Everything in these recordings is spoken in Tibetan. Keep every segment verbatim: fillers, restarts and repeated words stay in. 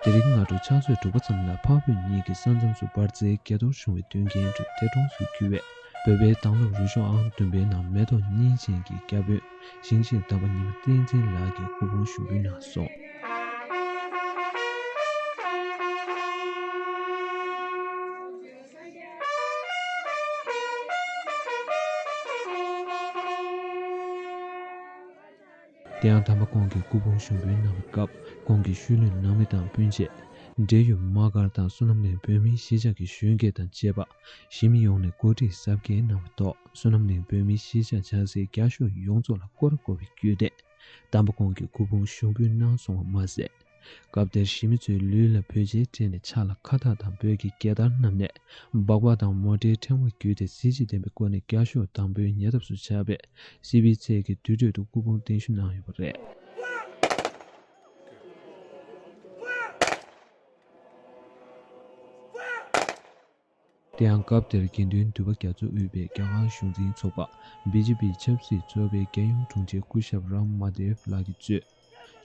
དེ་རིང་སྔ་དྲོ་ཕྱག་ཚོད་དྲུག་པ་ཙམ་ལ་འཕགས་བོད་གཉིས་ཀྱི་ས་མཚམས་སུ་འབར་རྫས་བརྒྱད་གཏོར་བྱུང་བའི་དོན་རྐྱེན་དུ་འདས་གྲོངས་སུ་གྱུར་བའི་བོད་པའི་དྭང་བླངས་རུ་ཤོག་ཨང་བདུན་པའི་ནང་མེ་ཏོག་གཉིས་ཅན་གྱི་བརྒྱ་དཔོན་ཞིང་གཤེགས་དམ་པ་ཉི་མ་བསྟན་འཛིན་ལགས་ཀྱི་སྐུ་ཕུང་ཞུགས་འབུལ་གནང་སོང་། དེ་ཡང་དམ་པ་ཁོང་གི་སྐུ་ཕུང་ཞུགས་འབུལ་གནང་བའི་སྐབས་ཁོང་གི་ཤུལ་ལུས་ནང་མི་དང་སྤུན་མཆེད། འབྲེལ་ཡོད་དམག་སྒར་དང་བསོད་ནམས་གླིང་བོད་མིའི་གཞིས་ཆགས་ཀྱི་གཞོན་སྐྱེས་དང་བཅས་པ་གཞིས་མི་ཡོངས་ནས་གོ་སྒྲིག་གཟབ་རྒྱས་གནང་བའི་ཐོག་བསོད་ནམས་གླིང་བོད་མིའི་གཞིས་ཆགས་ཆགས་སའི་རྒྱ་ཤོག་ཡོངས་རྫོགས་ལ་སྐོར་ར་བསྐོར་བའི་བརྒྱུད་དེ་དམ་པ་ཁོང་གི་སྐུ་ཕུང་ཞུགས་འབུལ་གནང་སོང་བ་མ་ཟད། སྐབས་དེར་གཞིས་མི་ཚོའི་ལུས་ལ་བོད་ཆས་སྤྲས་ནས་ཕྱག་ལ་ཁ་བཏགས་དང་བོད་ཀྱི་རྒྱལ་དར་བསྣམས་ནས་སྦག་སྦག་དང་མོ་ཊའི་ཕྲེང་བ་བརྒྱུད་དེ་གཟི་བརྗིད་ལྡན་པའི་སྒོ་ནས་རྒྱ་ཤོག་དང་པོའི་ཉེ་འདབས་སུ་ཆགས་པའི་སི་པི་ཚེ་གི་དུར་ཁྲོད་དུ་སྐུ་ཕུང་གདན་ཞུ་གནང་ཡོད་པ་རེད། དེ་ཡང་སྐབས་དེར་དགེ་འདུན་འདུས་པ་རྒྱ་མཚོ་དབུས་པའི་རྒྱ་གར་གཞུང་འཛིན་ཚོགས་པ་བི་ཇེ་པི་ཆབ་སྲིད་གཙོས་པའི་རྒྱལ་ཡོངས་དྲུང་ཆེ་སྐུ་ཞབས་རམ་མ་དེབ་ལགས་ཀྱིས་གཙོས།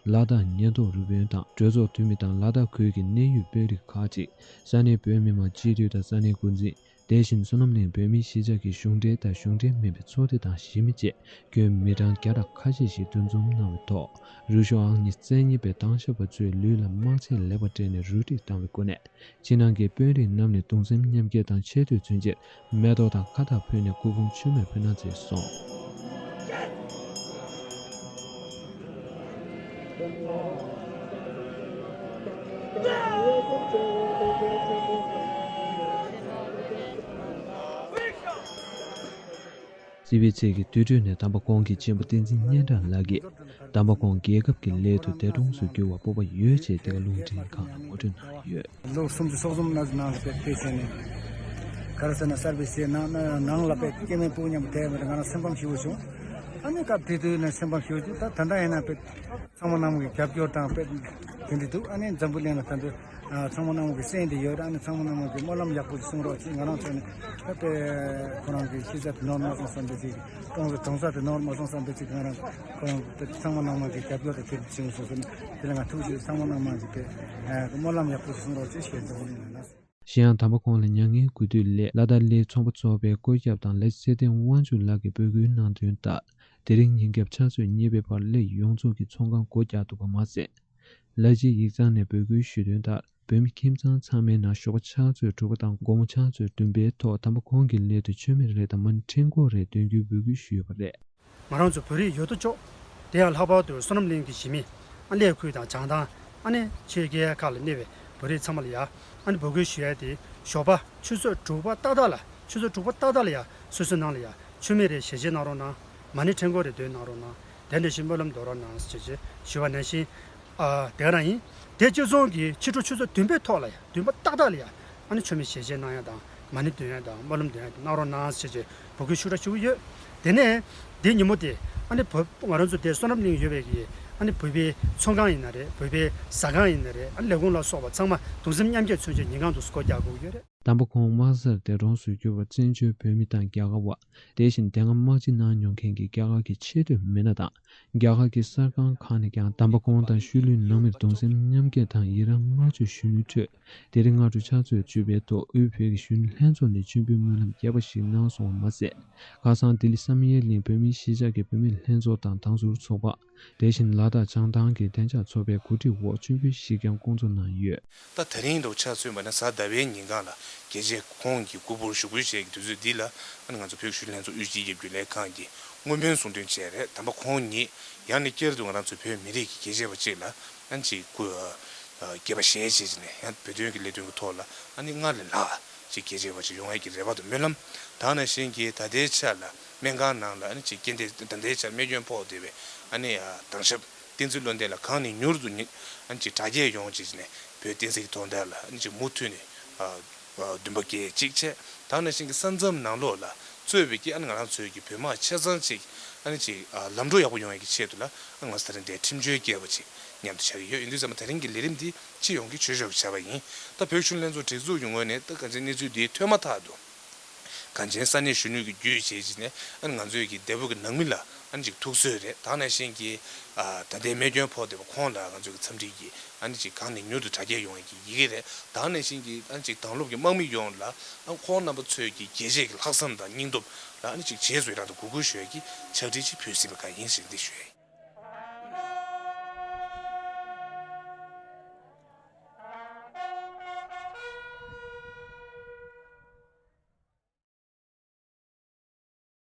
ལ་དྭགས་ཉེན་རྟོག་རུ་དཔོན་དང་གྲོས་ཚོགས་འཐུས་མི་དང་ལ་དྭགས་ཁུལ་གྱི་གནད་ཡོད་དཔོན་རིགས་ཁག་ཅིག་ས་གནས་བོད་མི་མང་སྤྱི་འཐུས་དང་ས་གནས་འགོ་འཛིན། དེ་བཞིན་བསོད་ནམས་གླིང་བོད་མིའི་གཞིས་ཆགས་ཀྱི་གཞུང་འབྲེལ་དང་གཞུང་འབྲེལ་མིན་པའི་ཚོགས་སྡེ་དང་གཞིས་མི་བཅས་ཁྱོན་མི་གྲངས་བརྒྱ་དང་ཁ་ཤས་ཤིག་འདུ་འཛོམས་གནང་བའི་ཐོག་རུ་ཤོག་ཨང་གཉིས་རྩེ་གཉིས་པའི་དྭང་ཞབས་པ་ཚོའི་ལུས་ལ་དམག་ཆས་ལེགས་པར་སྤྲས་ནས་རུ་སྒྲིག་བཏང་བའི་སྒོ་ནས། ཕྱི་ནང་གི་དཔོན་རིགས་རྣམས་ནས་གདུང་སེམས་མཉམ་སྐྱེད་དང་ཆེ་བསྟོད་མཚོན་ཕྱིར་མེ་ཏོག་དང་ཁ་བཏགས་ཕུལ་ནས་སྐུ་ཕུང་མཆོད་མེར་ཕུལ་གནང་མཛད་སོང་། སི་པི་ཚེ་གི་དུར་ཁྲོད་ནས་དམ་པ་ཁོང་གི་གཅེན་པོ་བསྟན་འཛིན་སྙན་གྲགས་ལགས་ཀྱིས། དམ་པ་ཁོང་རྒྱལ་ཁབ་ཀྱི་སླད་དུ་འདས་གྲོངས་སུ་གྱུར་བར་སྤོབས་པ་ཡོད་ཅེས་འདི་ག་རླུང་འཕྲིན་ཁང་ལ་ངོ་སྤྲོད་གནང་ཡོད། ལོ་སུམ་ཅུ་སོ་གསུམ་ནང་ལ་དཔེ་དེ་བྱས་ནས་ག་རེ་ཟེར་ན་གསར་པའི་སའི་ནང་ནང་ལ་དཔེ་སྐྱེ་དམན་ཕྲུ་གུ་མཉམ་དུ་བསྡད་པ་དེ་ང་རང་སེམས་ཕམ་ཞེ་པོ་བྱུང་། ཨ་ནི་སྐབས་དེ་དུས་ནས་སེམས་ཕམ་ཞེ་པོ་བྱུང་། ད་ད་ལྟ་ཡིན་ན་དཔེ་ཚང་མ་རྣམས་ཀྱི་རྒྱབ་སྐྱོར་དང་དཔེ་དེ་འདྲ་འདུག་ཨ་ནི་འཛམ་བུ་གླིང་ལ་ད་དུང་། ཚང་མ་རྣམས་ཀྱི་སེམས་དེ་ཡོད། ཨ་ནི་ཚང་མ་རྣམས་ཀྱི་སྨོན་ལམ་ཡག་པོ་ཞིག་གསུང་རོགས་ཅེས་ང་རང་ཚོ་ནས་ད་དཔེ་ཁོ་རང་གི་ཤི་ས་དེ་ནོར་མ་སོང་བསམ་པའི་ཅིག་གྲོངས་སུ་གྲོངས་ས་དེ་ནོར་མ་སོང་བསམ་པའི་ཅིག་ང་རང་ཁོ་རང་དེ་ཚང་མ་རྣམས་ཀྱི་རྒྱབ་སྐྱོར་དང་དེ་བྱུང་སོང་ཟེར་ནས་དེ་ལ་ང་ཐུགས་རྗེ་ཚང་མ་རྣམས་ཀྱི་དཔེ་སྨོན་ལམ་ཡག་པོ་ཞིག་གསུང་རོགས་ཅེས་ཞེས་འཛོམས་ནས་ལ། གཞན་ཡང་དམ་པ་ཁོང་ལ་མྱ་ངན་གུས་འདུད་སླད་ལ་དྭགས་གླེ་ཚོང་པ་ཚོགས་པའི་བཀོད་ཁྱབ་དང་ལས་བྱེད་ཚེ་བརྟན་དབང་ཕྱུག་ལགས་ཀྱིས་འབོད་སྐུལ་གནང་དོན་ལྟར། དེ་རིང་ཉིན་རྒྱབ་ཕྱག་ཚོད་གཉིས་པའི་བར་གླེ་ཡོངས་རྫོགས་ཀྱི་ཚོང་ཁང་སྒོ་རྒྱག་འདུག་པ་མ་ཟད། ལ་གཞས་ཡིག་ཚང་ནས་འབོད་སྐུལ་ཞུས་དོན་ལྟར་བོད་མི་ཁྱིམ་ཚང་ཚང་མའི་ནང་ཞོགས་པ་ཕྱག་ཚོད་དྲུག་པ་དང་དགོང་མོ་ཕྱག་ཚོད་བདུན་པའི་ཐོག་དམ་པ་ཁོང་གི་སླད་དུ་མཆོད་མེ་རེ་དང་མ་ཎི་ཕྲེང་སྐོར་རེ་འདོན་རྒྱུའི་འབོད་སྐུལ་ཞུས་ཡོད་པ་རེད། ང་རང་ཚོ་བོད་རིགས་ཡོད་དོ་ཅོག་དེ་ཡང་ལྷག་པར་དུ་བསོད་ནམས་གླིང་གི་གཞིས་མི་ཨ་ནི་ཁུལ་དང་བྱང་ཐང་ཨ་ནི་ཕྱི་རྒྱལ་ཁག་ལ་གནས་པའི་བོད་རིགས་ཚང་མ་ལ་ཡ་ཨ་ནི་འབོད་སྐུལ་ཞུ་ཡ་དེ་ཞོགས་པ་ཆུ་ཚོད་དྲུག་པ་ཏག་ཏག་ལ་ཆུ་ཚོད་དྲུག་པ་ཏག་ཏག་ལ་ཡ་སོ་སོའི་ནང་ལ་ཡ་མཆོད་མེ་རེ་ཞལ་ཕྱེ་གནང་རོགས་གནང་། མ་ཎི་ཕྲེང་སྐོར་རེ་འདོན་གནང་རོགས་གནང་། དེ་འདྲ་ཞིག་སྨོན་ལམ་འདོན་རོགས་གནང་ཞེས་ཞུ་བ་ནང་བཞིན། ཨ། དེ་ག་རང་ཡིན། དེ་གཅིག་མཚུངས་ཀྱི་ཕྱི་དྲོ་ཆུ་ཚོད་བདུན་པའི་ཐོག་ལ་ཡ་བདུན་པ་ཏག་ཏག་ལ་ཡ་ཨ་ནི་མཆོད་མེ་ཞལ་ཕྱེ་གནང་ཡ་དང་མ་ཎི་འདོན་ཡ་དང་སྨོན་ལམ་འདོན་ཡ་དེ་གནང་རོགས་གནང་ཞེས་བྱས་འབོད་སྐུལ་ཤུགས་དྲག་ཞུ་གི་ཡོད། དེ་ནས་འདི་ཉིན་མོ་དེ་ཨ་ནི་བོད་ང་རང་ཚོ་དེ་བསོད་ནམས་གླིང་ཡོད་པའི་གི་ཨ་ནི་བོད་པའི་ཚོང་ཁང་ཡིན་ན་རེད། བོད་པའི་ཟ་ཁང་ཡིན་ན་རེད། ཨ་ནི་ལས་ཁུངས་ལ་སོགས་པ་ཚང་མ་གདུང་སེམས་མཉམ་སྐྱེད་མཚོན་ཆེད་ཉིན་གང་དུ་སྒོ་རྒྱག་དགོས་ཀྱི་ཡོད་རེད། དམ་པ་ཁོང་དམག་སར་འདས་གྲོངས་སུ་གྱུར་བར་བཙན་བྱོལ་བོད་མི་དང་རྒྱ་གར་བ། དེ་བཞིན་དེ་སྔ་དམག་སྤྱི་གནང་མྱོང་མཁན་གྱི་རྒྱ་གར་གྱི་ཆེས་མཐོའི་མི་སྣ་དང་རྒྱ་གར་གྱི་གསར་ཁང་ཁག་ནས་ཀྱང་དམ་པ་ཁོང་དང་ཤུལ་ལུས་ནང་མིར་གདུང་སེམས་མཉམ་སྐྱེད་དང་ཡི་རང་བསྔགས་བརྗོད་ཞུ་མུས་ཁྲོད། དེ་རིང་སྔ་དྲོ་ཕྱག་ཚོད་བཅུ་པའི་ཐོག་དབུས་བོད་ཀྱི་གཞོན་ནུ་ལྷན་ཚོགས་ནས་མཆོད་འབུལ་སྨོན་ལམ་རྒྱས་པ་ཞིག་གནང་སོང་བ་མ་ཟད། ཁ་སང་ལྡི་ལི་བསམ་ཡས་གླིང་བོད་མིའི་གཞིས་ཆགས་ཀྱི་བུད་མེད་ལྷན་ཚོགས་དང་དྭང་ཟུར་ཚོགས་པ། དེ་བཞིན་ལ་དྭགས་བྱང་ཐང་གི་བདེ་འཇགས་ཚོགས་པའི་གོ་སྒྲིག་འོག་མཆོད་འབུལ་ཞིག་ཀྱང་སྐོང་ཚོགས་གནང་ཡོད། ད་དེ་རིང་དུ་ཆ་མཚོན་པ་ན་གཟའ་ཟླ་བའི་ཉིན་གང་ལ་རྒྱལ་གཅེས་ཁོང་གི་སྐུ་ཕུང་ཞུགས་འབུལ་བྱེད་ཀྱི་དུས་ཚོད་འདི་ལ་ཨ་ནི་ང་ཚོ་བོད་ཀྱི་གཞོན་ནུ་ལྷན་ཚོགས་དབུས་སྤྱི་ཁྱབ་རྒྱུན་ལས་ཁང་གིས་སྔོན་དཔོན་གསུང་འདོན་བྱས་རེད། དམ་པ་ཁོང་ཉིད་ཡང་ནས་བསྐྱར་དུ་ང་རང་ཚོ་བོད་མི་རིགས་ཀྱི་རྒྱལ་གཅེས་པ་གཅིག་ལ་ཨ་ནི་ཅིག་སྐུ་ཨ་དགྱེས་པ་བཞེས་བྱས་ནས་ཡང་བོད་དོན་གྱི་ལས་དོན་གྱི་ཐོག་ལ་ཨ་ནི་སྔར་ལས་ལྷག་ཅིག་རྒྱལ་གཅེས་པ་ཅིག་ཡོང་ཡས་ཀྱི་རེ་བ་དང་སྨོན་ལམ། ད་ནང་བཞིན་གྱི་ད་ལྟའི་ཆ་ལ་སྨན་ཁང་ནང་ལ་ཨ་ནི་ཅིག་རྐྱེན་འདས་ད་ལྟའི་ཆར་རྨས་སྐྱོན་ཕོག་བསྡད་པའི་ཨ་ནི་ཡ་དྭང་ཞབས་བསྟན་འཛིན་བློ་ལྡན་ལགས་གང་ནས་མྱུར་དུ་ཉིད་ཨ་ནི་ཅིག་དྲག་སྐྱེད་ཡོང་བྱས་ནས་བོད་བསྟན་སྲིད་ཀྱི་དོན་དག་ལ་ཨ་ནི་ཅིག་མུ་མཐུད་ནས་ཨ་ཨ་འདུན་པ་བསྐྱེད་ཅིག་བྱས། ད་ནང་བཞིན་གྱི་ས་མཚམས་ནང་ལོགས་ལ་གཙོས་པའི་ཀྱི་ཨ་ནི་ང་རང་ཚོའི་གི་བོད་དམག་ཆ་ཚང་ཅིག་ཨ་ནི་ཅིག་ཨ་ལམ་འགྲོ་ཡག་པོ་ཡོང་ཡས་ཀྱི་ཆེད་དུ་ལ་ཨ་ང་ཚོ་ད་རིང་འདིར་ཁྲིམས་གཅོད་བསྐྱལ་བ་ཅིག་མཉམ་དུ་བྱ་གི་ཡོད། ཡིན་དུས་ཙམ་པ་ད་རིང་གི་ལས་རིམ་འདི་སྤྱི་ཡོངས་ཀྱི་ཆོས་ཕྱོགས་ཀྱི་བྱ་བ་ཡིན། ད་བོད་གཞོན་ལྷན་ཚོགས་སྒྲིག་འཛུགས་ཀྱི་ངོས་ནས་ད་གང་ཅི་གནས་ཚུལ་འདི་ཐོན་མ་ཐག་ཏུ། གངས་ཅན་ས་གནས་གཞོན་ནུ་གི་བརྒྱུད་བྱས་བྱས་ནས་ཨ་ནི་ང་ཚོའི་གི་འདས་པོ་གི་ནང་མི་ལ་ ཨ་ནི་ཅིག་ཐུགས་གསོས་རེད། ད་ག་ནང་བཞིན་གྱི་ཨ་ད་ལྟའི་རྨས་སྐྱོན་ཕོག་བསྡད་པ་ཁོང་ལ་ང་ཚོའི་འཚམས་འདྲི་གི་ཨ་ནི་ཅིག་གང་ནས་མྱུར་དུ་དྲག་སྐྱེད་ཡོང་བའི་གི་ཡི་གེ་རེད། ད་ག་ནང་བཞིན་གྱི་ཨ་ནི་ཅིག་དྭང་སློབ་ཀྱི་དམག་མི་ཡོངས་ལ་ཨ་ཁོང་རྣམ་པ་ཚོས་ཀྱི་རྒྱལ་གཅེས་ཀྱི་ལྷག་བསམ་དང་སྙིང་སྟོབས་ལ་ཨ་ནི་ཅིག་རྗེས་སུ་ཡི་རང་དུ་གུས་བཀུར་ཞུ་ཡ་གི་ཕྱག་བྲིས་ཅིག་ཕུལ་ཟིན་པ་གང་ཡིན་ཞེས་འདི་ཞུ་ཡ་ཡིན།